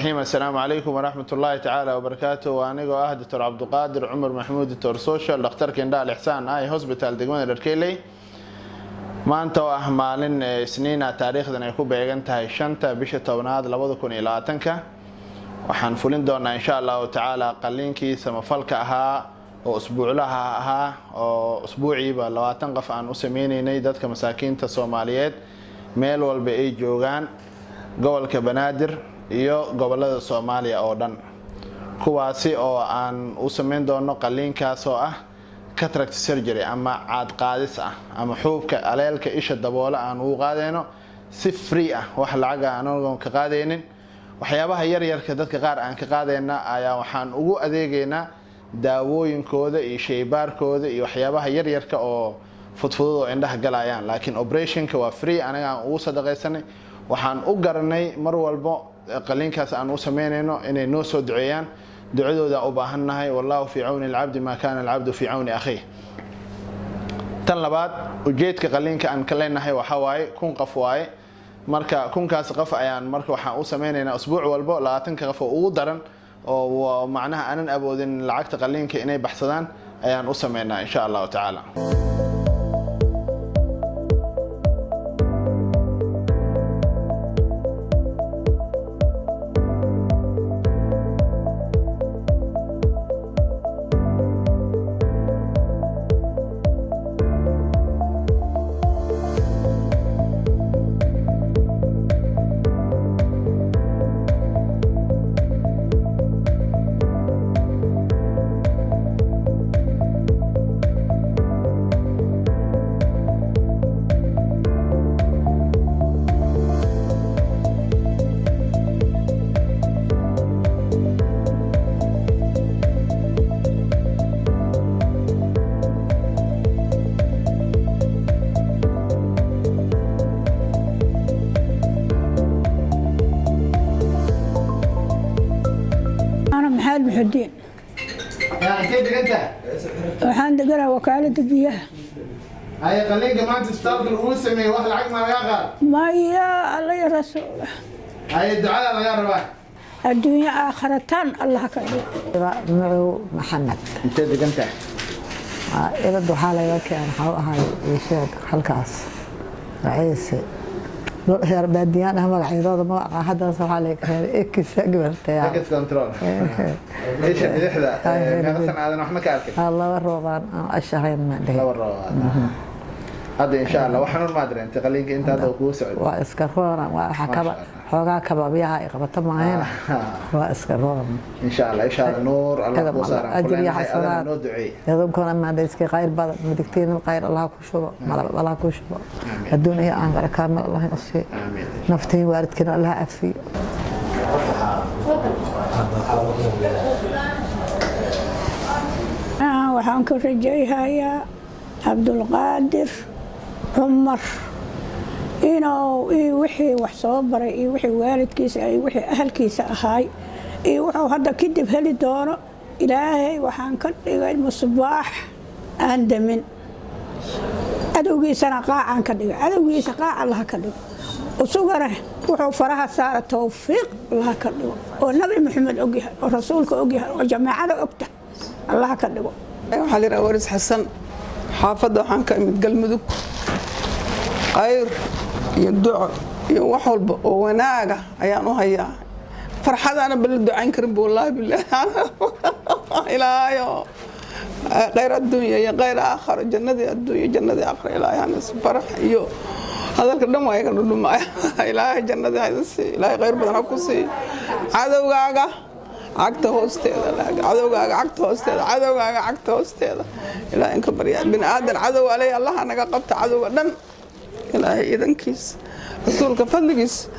Raxiim. Assalaamu calaykum waraxmat ullaahi tacaala wabarakaatu. Waa anigoo ah Doctor Cabduqaadir Cumar Maxamuud, Doctor Social, dhakhtarka indhaha Alixsaan Eye Hospital, degmada Dharkeyley. Maanta oo ah maalin Isniina, taariikhdan ay ku beegan tahay 5-ta bisha 10aad 2020-ka, waxaan fulin doonaa, insha Allahu tacaala, qaliinkii samafalka ahaa oo usbuuclaha ahaa, oo usbuuciiba 20 qof aan u sameyneynay, dadka masaakiinta Soomaaliyeed meel walba ay joogaan, gobolka Banaadir iyo gobolada Soomaaliya oo dhan, kuwaasi oo aan u sameyn doono qaliinkaas oo ah cataract surgery ama caad qaadis ah ama xuubka aleelka isha daboola aan ugu qaadayno si free ah, wax lacaga anagoon ka qaadaynin. Waxyaabaha yaryarka dadka qaar aan ka qaadayna ayaa waxaan ugu adeegaynaa daawooyinkooda iyo shaybaarkooda iyo waxyaabaha yaryarka oo fudfudud oo indhaha galayaan, laakiin operationka waa free. Anaga aan ugu sadaqaysanay, waxaan u garanay mar walbo qaliinkaas aan u sameynayno inay noo soo duceeyaan. Ducadooda u baahannahay. Wallahu fi cawni alcabdi maa kaana alcabdu fi cawni akhiih. Tan labaad, ujeedka qaliinka aan ka leenahay waxaa waaye 1000 qof waaye. Marka 1000-kaas qof ayaan marka waxaan u sameynaynaa usbuuc walbo 20-ka qof oo ugu daran oo macnaha aanan awoodin lacagta qaliinka inay baxsadaan ayaan u sameynaa, insha Allahu tacaala. Ana Maxamed Muxudiin. Intee degantahay? Waxaan deganaa wakaalada biyaha. Haye, qaliinka maanta isbitaalka lagu sameeyey wax lacag ma lagaa qaad? Maya, Alla ya rasuul. Haye, ducada lagaa rabaa. Adduunyo aakharataan Allah ka dhigo. Macow Maxamed. Intee degantahay? Ibad waxaa laga keen, waxaa u ahay sheeg halkaas raciise reer baadiyaan ah, magacyadooda ma aqaan. Haddana waxaa laga keenay ekisa gabartaya. Ex control isha bidixda. Meeqa sana aadan waxna ka arkay? Laba roobaan aan ashahayn ma dhihin. Laba roobaad. Hadda, insha Allah, wax xanuun maa dareentay qaliinka inta hadda uu kugu socdo? Waa iska roona, waa waxa kaba xoogaa kababyaha ay qabato maahayna, waa iska roon. Insha Allah, insha Allah, nuur Allah kuu saaran. Ajir iyo kuleenahay adana. Xasanaad. Noo duceey. Idinkuna maadayski khayr badan, midigtiina khayr Allah ku shubo, malab Allah ku shubo, adduun iyo aakhira kaamil Allah ina siiyo. Aamiin. Naftiin waalidkiina Allah cafiyo. Waxaan ka rajayhayaa Cabdulqaadir Cumar inuu iyo wixii wax soo baray iyo wixii waalidkiisa iyo wixii ahalkiisa ahaay iyo wuxuu hadda kadib heli doono, Ilaahay waxaan ka dhigay musbaax aan damin, cadowgiisana qaacaan ka dhigay, cadowgiisa qaac Allaha ka dhigo, isugana wuxuu faraha saara towfiiq Allaha ka dhigo, oo Nabi Maxamed ogyahay, oo rasuulka ogyahay, oo jamaacada ogta Allaha ka dhigo. Waxaa la yidhaha Waris Xasan. Xaafadda waxaan ka imid Galmudug. Khayr iyo duco iyo wax walba oo wanaaga ayaan u hayaa. Farxadaana bala ducayn karin bu, wallaahi bilaah. Ilaahayo, khayr adduunya iyo khayr aakharo, jannadii adduunya, jannadii aakharo, Ilaahay hanas farax iyo hadalka dhan waa iga dhudhumaya. Ilaahay jannadii ha idin siiyo. Ilaahay khayr badan ha ku siiyo. Cadowgaaga cagta hoosteeda, cadowgaaga cagta hoosteeda, cadowgaaga cagta hoosteeda Ilaahay inka baryaa. Bini aadan cadow aley, Allaha naga qabta cadowga dhan, Ilaahay idankiis, rasuulka fadligiis.